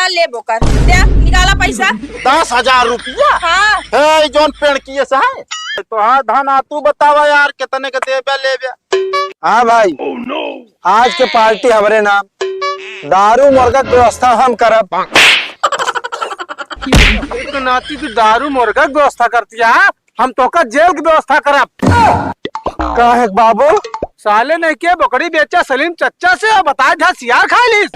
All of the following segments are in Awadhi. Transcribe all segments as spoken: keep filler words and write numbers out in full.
ले बोकर, दे, निकाला पैसा। दस हजार रुपया? हाँ। हे, ई जौन पेड़किए से है? तो हाँ, धन, आ तू बतावा यार, कितने के देबे लेबे? हाँ भाई, आज के पार्टी हमरे नाम, दारू मुर्गा के व्यवस्था हम करब। एक नाती की दारू मुर्गा के व्यवस्था करती है, हम तोका जेल की व्यवस्था करब। काहे बाबू? साले नहीं के बकरी बेचा सलीम चच्चा से और बताए था सियार खा लीस।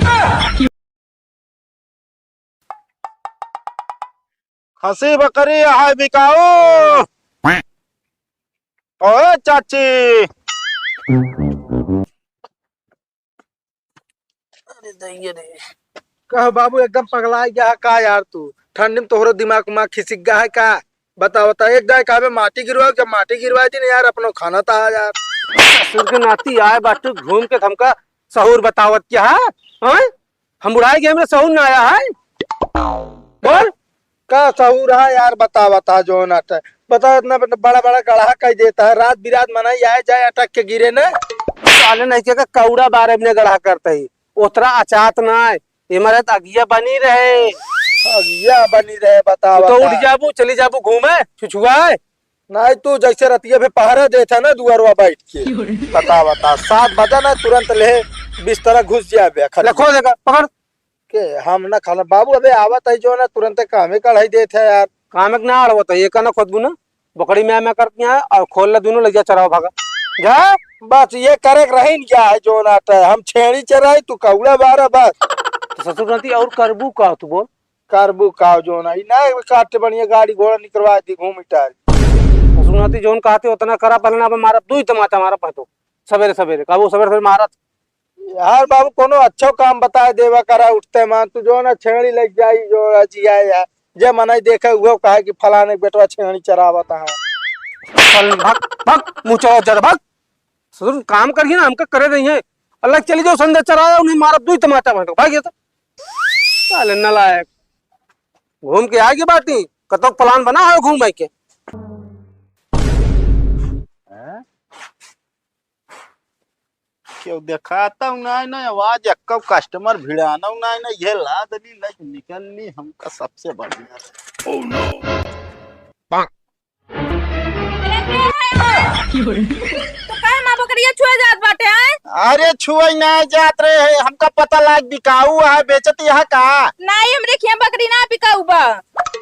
खसी बकरी है बिकाऊ। ओए चाची। अरे दैया रे। कह बाबू, एकदम पगला गया है का यार तू? ठंडी में तोहरो दिमाग उमाग खिसक गया है का? बता, बता, एक दाई कहबे माटी गिरवाओ, जब माटी गिरवाए दिन यार, अपनो खाना ता यार। ससुर के नाती आए बाटू घूम के, हमका सहूर बतावत क्या है? हैं? हम बुढ़ाई गए, हमरा सहूर ना आया है। बोल। का सहूर है यार, बता, बता, जो ना ट-, बता, इतना बड़ा, बड़ा गढ़ा कह देता है, रात बिरात मनाई आए जाए अटक के गिरे ना। साले नहीं के का कौड़ा बारे में गढ़ा करते ही, उतरा अचात ना है, ये मरत अगिया बनी रहे। अगिया बनी रहे, बता, तू तो बता। उठ जाबू, चली जाबू घूमे, छुछुआए। नहीं, तू जैसे रतिया पे पहरा देता ना दुआरवा बैठ के। बता, बता, सात बजा ना, तुरंत ले बिस्तरा घुस जाबे, खाली। ले, खोल देगा, पकड़। के हम ना खाना, बाबू, अबे आवत है जो ना, तुरंत कामे कढ़ाई देत है यार। कामे के ना अड़वत है, ये का ना खोदबू ना, बकरी में, में करती है और खोल ले दोनों, ले जा चराओ, भागा। जा। बस ये करे के रही क्या है जो ना, हम छेड़ी चराई, तू कौड़ा बारा बस। तो ससुर नाती और करबू का तू बोल? करबू का जो ना, ई ना काट बढ़िया गाड़ी घोड़ा निकलवा दी, घूम इटारी। ससुर नाती जौन कहते उतना करा, पहले ना अब मारा, दुई तमाचा मारा पहतो, सवेरे सवेरे, कहबो सवेरे सवेरे मारा। यार बाबू, कोनो अच्छो काम बताए देवा करा, उठते मान, तू जो ना छेड़ी लग जाई, जो ना जिया यार, जे मनई देखे, उहो कहे कि फलाने बेटवा छेड़ी चरावत है। चल, भाग, भाग, मुँह चला जरा, भाग। ससुर, काम करिए ना, हमका करे रही है। अलग चली जाओ, संध्या चराया, उन्हें मारा, दुई तमाचा मारो, भाग ये तो। साले नलायक, घूम के आएगी बाटी, कतो plan बना है घूम आए के। हैं? केहू देखाता हूँ ना, ना आवाज, एक्को customer भिड़ाना हूँ ना, ना ये लाद ली, लग निकल ली, हमका सबसे बढ़िया। Oh no! तू काहे माँ बकरिया छुए जात बाटे, हैं? अरे छुए ना जात रहे, हमका पता लाग बिकाऊ है, बेचत यहाँ का? नहीं, हमरे खिया बकरी ना बिकाऊ बा।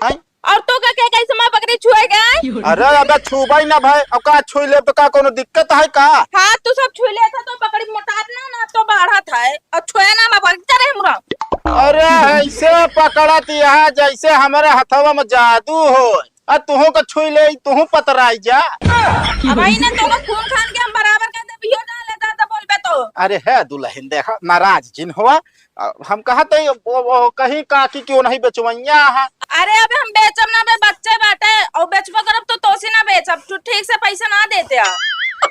हैं? और तू का, के कैसे माँ बकरी छुएगा? अरे अबे छुबई ना भाई, अब का छुई लेब तो का कोनो दिक्कत है का? हाँ, तू सब छुई लेत है तो बकरी मोटात ना, ना तो बढ़त है। और छुए ना माँ बकरी, चल रे हमरा। अरे ऐसे पकड़त यहाँ जैसे हमारे हथवा में जादू हो, आ तुहू का छुई ले, तुहू पतराई जा। अब आई ना तो खून खान के हम बराबर कर देब, इहो डाल ले, ज्यादा बोलबे तो। अरे हे दुल्हन, देखा नाराज जिन हुआ, अ, हम कहा तो वो, वो कहीं काकी क्यों नहीं बेचवैया है। अरे अबे हम बेचब ना बे, बच्चे बाटे, और बेचबो करब तो तोसी ना बेचब, तू ठीक से पैसा ना देते आ।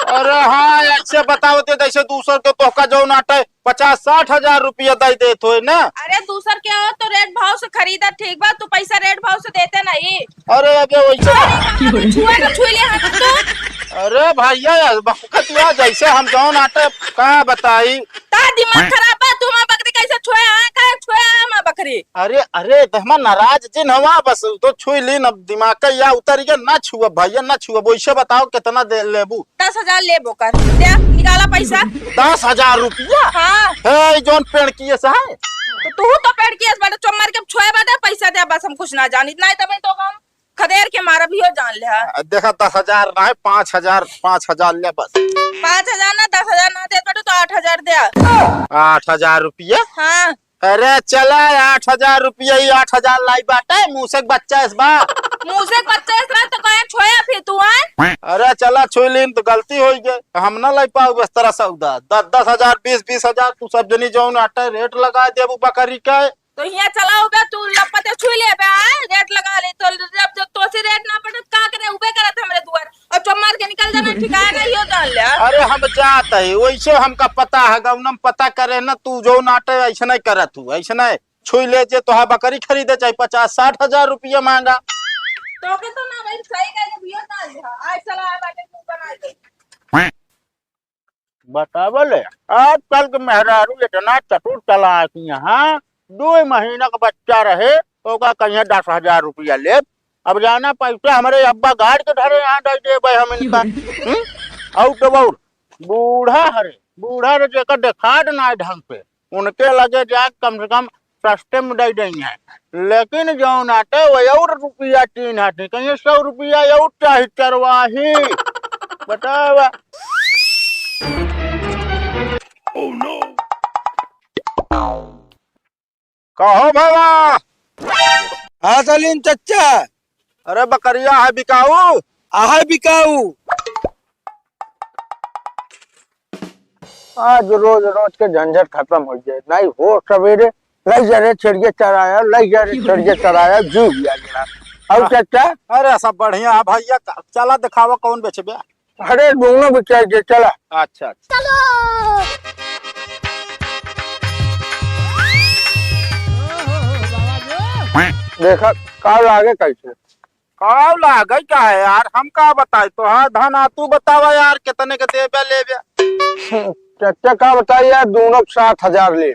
अरे हाँ, ऐसे बताओ ते जैसे दूसर के तोहका जो नाटे पचास साठ हजार रुपया दे देत होए ना। अरे दूसर के हो तो रेट भाव से खरीदा, ठीक बा, तू पैसा रेट भाव से देते नहीं। अरे अबे वैसे अरे कहाँ से छुआ ना छुई ले हाथ तू। अरे भैया, बकतिया जैसे हम जौन आटे का बताई। ता दिमाग खराब बा, तू हमार बकरी कैसे छुए है, काहे छुए है हमार बकरी? अरे, अरे, तो हमार नाराज जिन हवा, बस तो छुई ली न, दिमाग का या उतर गया, ना छुआ भैया, ना छुआ। वैसे बताओ कितना दे लेबू? दस हजार लेबो कर, दे, निकाला पैसा। दस हजार रुपया? हाँ। हे, जौन पेड़किए से है? तो तू तो पेड़किए से बाटे, चुम्मर के छुए बाटे, पैसा दे, बस हम कुछ ना जानी, नहीं तब तो हम खदेर के मारब, इहो जान ले, हाँ। आ, देखा, दस हजार ना है, पाँच हजार, पाँच हजार ले बस। पाँच हजार ना, दस हजार ना दे पाटू तो आठ हजार दे। आठ हजार रुपया? हाँ। अरे चला, आठ हजार रुपया ही, आठ हजार लाई बाटे, मूसक बच्चा इस बार। मूसक बच्चा इस बार तो कहे छोया फिर तू, हाँ? अरे चला, छुई लीन तो गलती हो गई, हम ना लाई पाऊ बस तरह सौदा। दस, दस हजार, बीस, बीस हजार, तू सब जनी जौन आटे रेट लगा देबू बकरी का। तो हियाँ चलाओ बे, तू लपते छुई ले बे, आय, रेट लगा ले। तो जब, जब तोसे रेट ना पटत, का करे, उबे करत हमरे दुआर। और चुम्मार के निकल जाना, ठिकाना नहीं हो जान ले। अरे हम जात है, वैसे हमका पता है, गौनम पता करे ना, तू जो नाटे ऐसे नहीं करत हूँ, ऐसे नहीं। छुई ले जे तोहा बकरी खरीदे चाहे पचास साठ हजार रुपया मांगा। तो के तो ना भाई, सही कह के दियो जान ले। आज चला आ बाटे, तू बना दे। बतावल है, आजकल के मेहरारू इतना चतुर चालाक यहाँ, दुइ महीना क बच्चा रहे, ओका कहिया दस हजार रुपया लेब। अब जाना पैसा हमरे अब्बा गाड़ के धरे यहाँ दे देबे हम इनका। हम्म? और तो और, बूढ़ा हरे, बूढ़ा रे जेकर देखात ना ढंग से, उनके लगे जा कम से कम सस्ते में दे देंगे। लेकिन जौन आटे वो और रुपया तीन हाथी, कहिए सौ रुपया और चाही चरवाही। बतावा। कहो बाबा। हाँ सलीम चच्चा। अरे बकरिया है बिकाऊ? आहे बिकाऊ। आज रोज रोज के झंझट खतम होइ जाए, नहीं हो सवेरे, लइ जा रे छेड़िया चराया, लइ जा रे छेड़िया चराया, जू भी आ गया। और हाँ। चच्चा? अरे सब बढ़िया है भैया, चला दिखावा कौन बेचबे? अरे दोनों भी चाहिए, चला। अच्छा, अच्छा। देखा, का लागे कैसे? का लागे का है यार, हम का बताई तो। हाँ धना, तू बतावा यार, कितने के देबे लेबे? चच्चा का बताई यार, दोनों के सात हजार ले।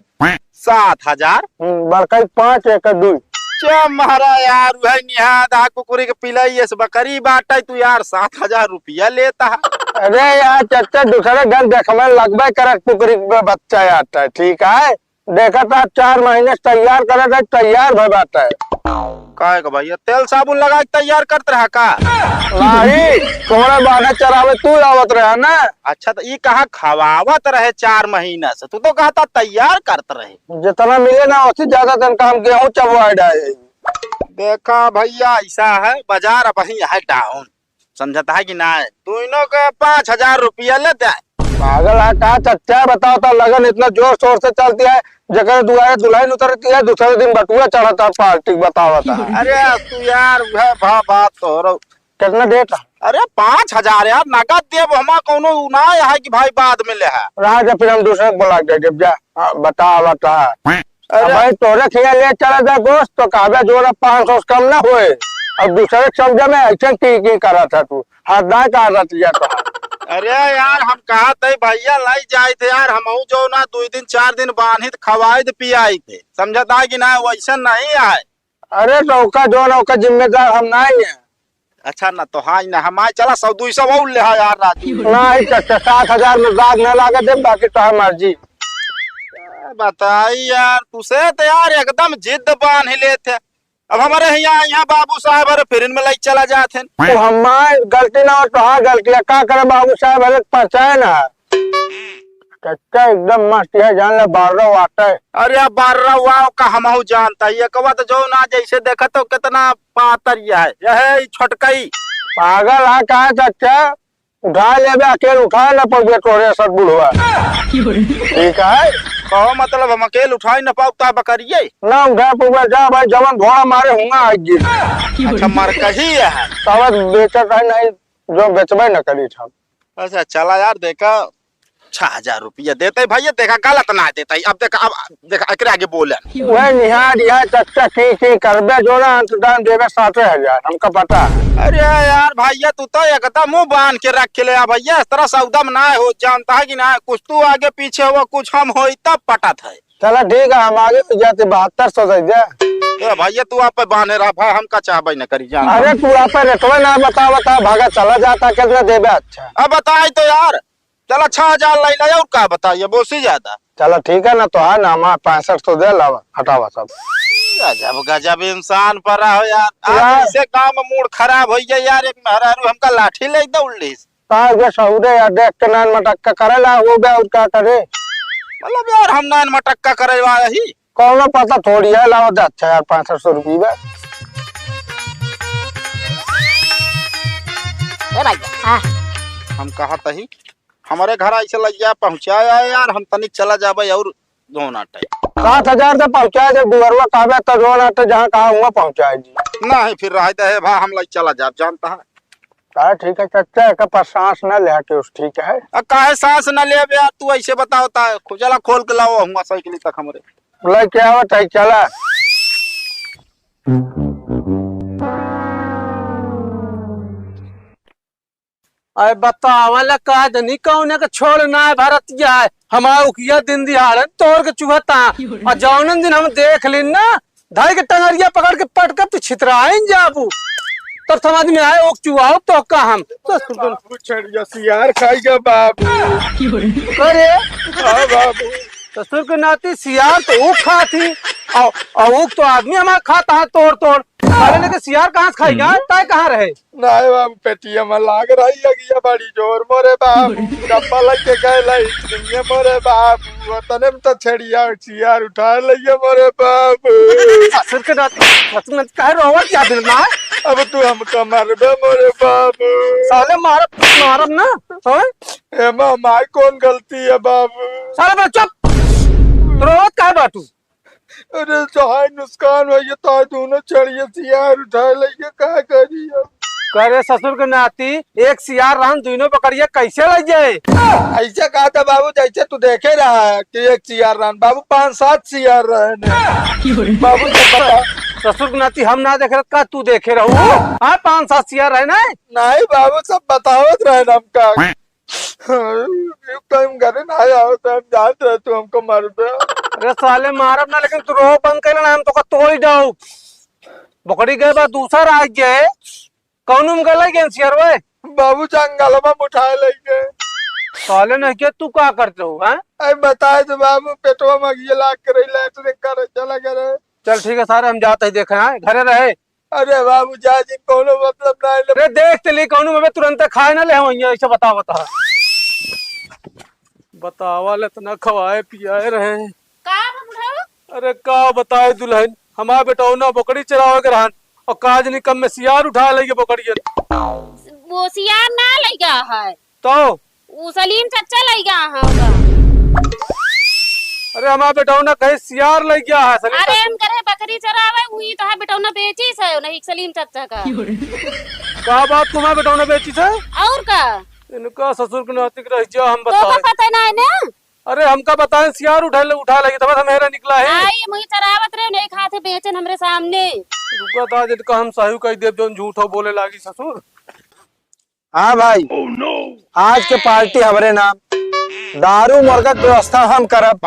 सात हजार? हम्म, बड़का एक पाँच, एक दुई। चे मारा यार, वह निहाद आ कुकुरी के पिलाई, ये बकरी बाटे तू यार, सात हजार रुपया लेता है। अरे यार चच्चा, दूसरे घर देखबे लगबे करे कुकुरी के बच्चा यार, ठीक है? देखा था, चार महीने से तैयार करे थे, तैयार भय बात है। काहे का भैया, तेल साबुन लगा के तैयार करत रहा का? नहीं, थोड़ा बांधे चरावे तू आवत रहा ना। अच्छा, तो ई कहा खवावत रहे चार महीना से, तू तो कहता तैयार करत रहे। जितना मिले ना, उससे ज्यादा तन काम गेहूं चबवाए डाए। देखा भैया, ऐसा है, बाजार अबहीं है down, समझता है कि ना? दोनों के पाँच हजार रुपया लेते हैं। पागल है का चच्चा, बताओ तो, लगन इतना जोर शोर से चलती है, जकर दुआरे दुल्हन उतरती है, दूसरे दिन बटुआ चढ़ता है पार्टी, बताओ बता। अरे तू यार, वह भा-, बात तो हो रहा। कितना देता? अरे पाँच हजार यार, नगद देब, हमा कौनो उ ना है कि भाई बाद में ले है। रहा जा, फिर हम दूसरे को बुला के देब जा। हाँ, बता, बता। अरे। अब भाई तोरे खिया ले चला जा गोश्त, तो कहबे जोड़ा पाँच सौ से कम ना होए। और दूसरे के सौदा में ऐसे की, की करा था तू, हर दाय का आदत लिया तो। अरे यार, हम कहा थे भैया, लाई जाए थे यार, हम जो ना दो दिन, चार दिन बांधित खवाए थे, पियाए थे, समझता है कि ना? वैसे नहीं आए। अरे तो ओका जो ना, ओका जिम्मेदार हम नहीं है। अच्छा ना तो हाँ ना, हम आए चला सौ दुई सौ और ले हा यार राजू। नहीं चच्चा, सात हजार में दाग ना लागे दे, बाकी तो है मर्जी। ए, बताई यार, तुसे तो यार एकदम जिद बांध लेते। अब हमारे यहाँ, यहाँ बाबू साहब हरे, फिर इनमें लाई चला जात हैं। तो हमार गलती ना हो तो हाँ गलती है, का करे बाबू साहब हरे, पहचान है। चच्चा एकदम मस्त है, जान ले बारह वाट है। अरे बारह वाव का हमहू जानता है, ये कवा तो जो ना जैसे देखा तो कितना पातर ये है, यह है ई छोटकई। पागल है का चच्चा? उठा लेबे, अकेल उठा न पउबे, तोरे सत बुढ़वा। ठीक है? कहो मतलब हम अकेल उठाई न पाउब ता बकरिए? ना उठा पउबे, जा भाई, जवन भोड़ा मारे हुआ आ गिर। अच्छा, मर कही है। तब बेचत है नहीं, जो बेचबे न करी हम। अच्छा, चला यार, देखा, छह हजार रुपया देते भैया, देखा, गलत ना देते। अब देखा, अब देखा, एकरे आगे बोले। वह निहार यहाँ चच्चा की, की करबे जो ना, अंत दान देबे साते हजार, हमका पता है। अरे यार भैया, तू तो एकदम मुंह बांध के रख ले आ भैया, इस तरह सौदा में ना हो, जानता है कि ना, कुछ तू आगे पीछे हो, कुछ हम होई तब पटत है। चला ठीक है, हम आगे हो जाते, बहत्तर सौ दे दे। ए भैया, तू आप पे बांधे रहा भाई, हमका चाहबे न करी जान। अरे तू आप पे रेटवा ना बतावा, ता भागा चला जाता, कितना देबे? अच्छा। अब बताई तो यार, चला छह हजार ले ले, और का बताइए, बोसी ज्यादा। चला ठीक है ना, तो है ना, हमार पैंसठ सौ दे लावा, हटावा सब। गजब, गजब इंसान पर रहो यार। आज यार। ऐसे गांव में मूड खराब हो गया यार, एक मेहरारू हमका लाठी ले दौड़ लीस। का हुआ सहुरे यार, देख के नान मटक्का करे ला हो गया, और का करे? मतलब यार, हम नान मटक्का करे वाला ही। कौनो पता थोड़ी है, लाओ दे, अच्छा यार, पाँच सौ रुपये बा। ए भाई, हाँ। हम कहा तही, हमारे घर ऐसे लगिया पहुँचाया है यार, हम तनिक चला जाबे और दो नाटे। सात हजार से पहुँचाए दे, दुअरवा कहबे तो दो नाटे, जहाँ कहा हुआ पहुँचाए जी। नहीं, फिर रह दे है भा, हम लग चला जाब, जानता है। हाँ, ठीक है चच्चा, एक पर सांस न ले के उस, ठीक है? आ, काहे सांस न लेबे यार, तू ऐसे बताओ ता, खो-, चला खोल के लाओ हुआ साइकिल तक हमरे। लेके आवत है, चला। अरे बतावा ला, का जनी कौने के छोड़ ना है भरतिया है। हमार उखिया दिन दिहाड़न तोड़ के चुहता। और जौनन दिन हम देख लीन ना, धाई के टंगरिया पकड़ के पटकब तो छितराइन जाबू। तब समझ में आए, ओक चुआओ तो का हम। तो बाबू छड़िया सियार खाइगा बाबू। अरे हाँ बाबू। ससुर के नाती सियार तो ऊख खात ही, और, और ऊख तो आदमी हमार खाता है तोड़ तोड़। अरे लेकिन सियार कहाँ से खाई गया? तय कहाँ रहे? नाहीं बाबू, पेटिया में लाग रही अगिया बड़ी जोर मोरे बाबू। डब्बा लेके गए लाई दुनिया मोरे बाबू। वतने में तो छड़िया सियार उठा लइया मोरे बाबू। ससुर के नाती, ससुर के नाती काहे रोवत या दिल ना? अब तू हमका मारबे मोरे बाबू। साले मारब, मारब ना, हाँ? एमा हमार कौन गलती है बाबू? साले बे चुप। तू रोवत काहे बाटू? अरे चाहे नुकसान हो ये तो दोनों छड़िया सियार उठा लइया, का करी अब? करे ससुर के नाती, एक सियार रहन, दोनों बकरिया कैसे लइ जाए? ऐसे कहा था बाबू, जैसे तू देखे रहा है कि एक सियार रहन, बाबू पाँच सात सियार रहे ने। बाबू तो बता। ससुर के नाती हम ना देखे रहत का तू देखे रहू? हाँ, पाँच सात सियार रहे ना। नहीं बाबू, सब बतावत रहे ना हमका। टाइम घरे ना आया हो तो हम जानत रहे तू हमको मारबे। अरे साले मारब ना, लेकिन तू रोह बंद कर ना, हम तोका तोड़ जाऊ। बकरी गए बा दूसर आ गए, कौन में गलई गए सियार वे? बाबू जंगल में उठाए लइके। साले नहीं के तू का करते हो, हैं? अरे बताए तो बाबू, पेटवा में ये लाग के रही, लैट्रिन करे चला करे। चल ठीक है सारे, हम जाते ही देखे हैं, घरे रहे। अरे बाबू जा जी, कौनो मतलब ना है। अरे देख ते ली, कौनो में तुरंत खाए ना ले, हम यहाँ ऐसे बतावा बता। बतावा ले, इतना खवाए पियाए रहे। का बा बुढ़ऊ? अरे का बताए दुल्हन, हमार बेटौना बकरी चरावे के रहन और काज नहीं कम में सियार उठा लइगे बकरियन। वो सियार ना लइगा है। तो? वो सलीम चच्चा लइगा है ओका। अरे हमार बेटौना कहीं सियार लइगा है, सलीम अरे चच्चा। हम करे बकरी चरावे, वही तो है बेटौना बेची से, नहीं सलीम चच्चा का। का बात तुम्हार बेटौना बेची से? और का? इनका ससुर के नाती के रह जा, हम तो का बताए। पता ना है ना? अरे हमका बताए, सियार उठा ले, उठा लइगे, तब से मेरा निकला है। आई, मुही चरावत रहे, नहीं खाते बेचन हमरे सामने। रुका था, जिनका हम सही कह देब, जौन झूठो बोले लागी ससुर। हाँ भाई, आज के पार्टी हमरे नाम, दारू मुर्गा के व्यवस्था हम करब।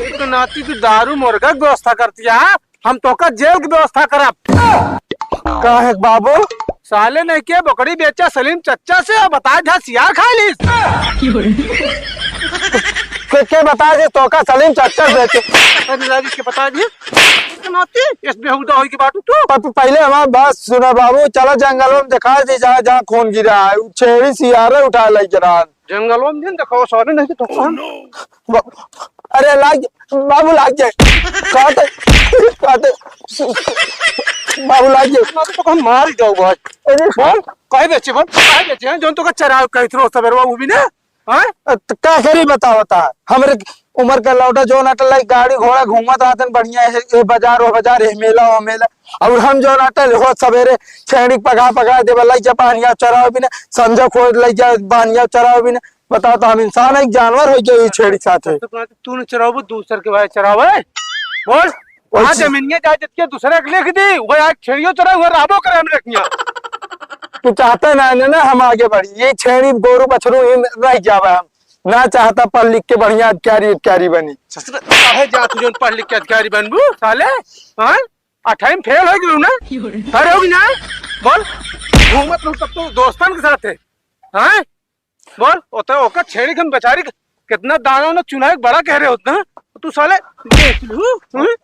एक नाती की दारू मुर्गा के व्यवस्था करती है, हम तोका जेल की व्यवस्था करब। का है बाबू? साले नहीं के बकरी बेचा सलीम चच्चा से और बताए था सियार खा लीस। के, के बताए दे तोका सलीम चच्चा से बेचे? अरे लागी के बताए दे। नाती, इस बेहुदा होई के बात तू। प-, प-, पहले हमार बात सुना बाबू, चला जंगल में दिखा दे जहाँ, जहाँ खून गिरा है। उ छेड़ी सियारे उठा लइके रहा। जंगलों में दिन देखो, साले नहीं तो हम। ब-, अरे लाग, बाबू लाग जाए। कहते, कहते, बाबू लाग जाए। मैं तो हम मार जाओ भाई। अरे बोल, काहे बेचे बोल, काहे बेचे हैं? जौन तोका चराव कही थी रोज सवेरवा, वो भी ना, हाँ? अ, त का करी बताओ ता? हमरे उमर का लौटा जौन अटल लाई गाड़ी घोड़ा घूमत आतन बढ़िया है, ये बाजार वो बाजार, ये मेला वो मेला। और हम जौन अटल हो सवेरे छेड़ी पका पका देवे लाई जा बहनिया चराव भी ना, समझा खोज लाई जा बहनिया चराव भी ना। बताओ तो हम इंसान है कि जानवर हो गए ये छेड़ी के साथे? तो तू न चराबू, दूसर के भाई चरावे। बोल, वही आज चीज। जमीनिया जाए जितके दूसरे के लिख दी, वह आज छेड़ियो चरावे, वह रहबो करे हम रखिया। तू चाहता ना, ना, ना हम आगे बढ़ी, ये छेड़ी गोरू बछरू ही रह जावे, हम ना चाहता पढ़ लिख के बढ़िया अधिकारी, अधिकारी बनी। ससुर, काहे जा तू जौन पढ़ लिख के अधिकारी बनबू, साले? हाँ? अठाई में फेल हो गयू ना? अरे होगी ना? बोल, घूमत रहू तब तो दोस्तन के साथ है। हाँ? बोल, ओते ओकर छेड़ी खन बेचारी के कितना दाना ना चुनाए के बड़ा कह रहे होत ना, तू साले बेच लू, हम्म?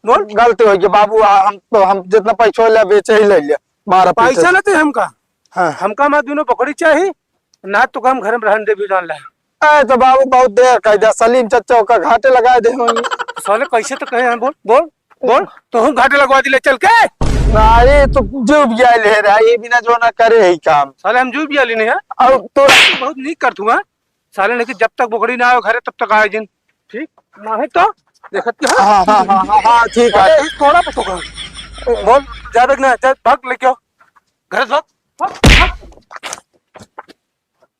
बोल। गलती हो गई बाबू, आ, हम तो, हम जितना पैसा ले बेचे ही ले लिया, मारा पीटे। पैसा ना ते हमका, हाँ। हमका हमार दोनों बकरी चाही, ना तो हम घर में रहन दे भी जान ले। ए तो बाबू बहुत देर कह दिया, सलीम चच्चा का घाटे लगा दे होंगे। साले कैसे तो कहे हैं, बोल, बोल। बोल, तोहू घाटे लगवा दिले चल के। नारे, तो जो भी आइल है रे, ये बिना जो ना करे ही काम। साले हम जो भी आइल नहीं है। और तो बहुत नीक करत हुआ। साले नहीं कि जब तक बोकड़ी ना आवे घरे तब तक आए जिन। ठीक? नहीं तो देखत के हाँ, हाँ, हाँ, हाँ, हाँ, हाँ, ठीक है। अरे, थोड़ा बस होगा। बोल, जा देख ना, जा भाग लेके आओ। घर से भाग, भाग, भाग।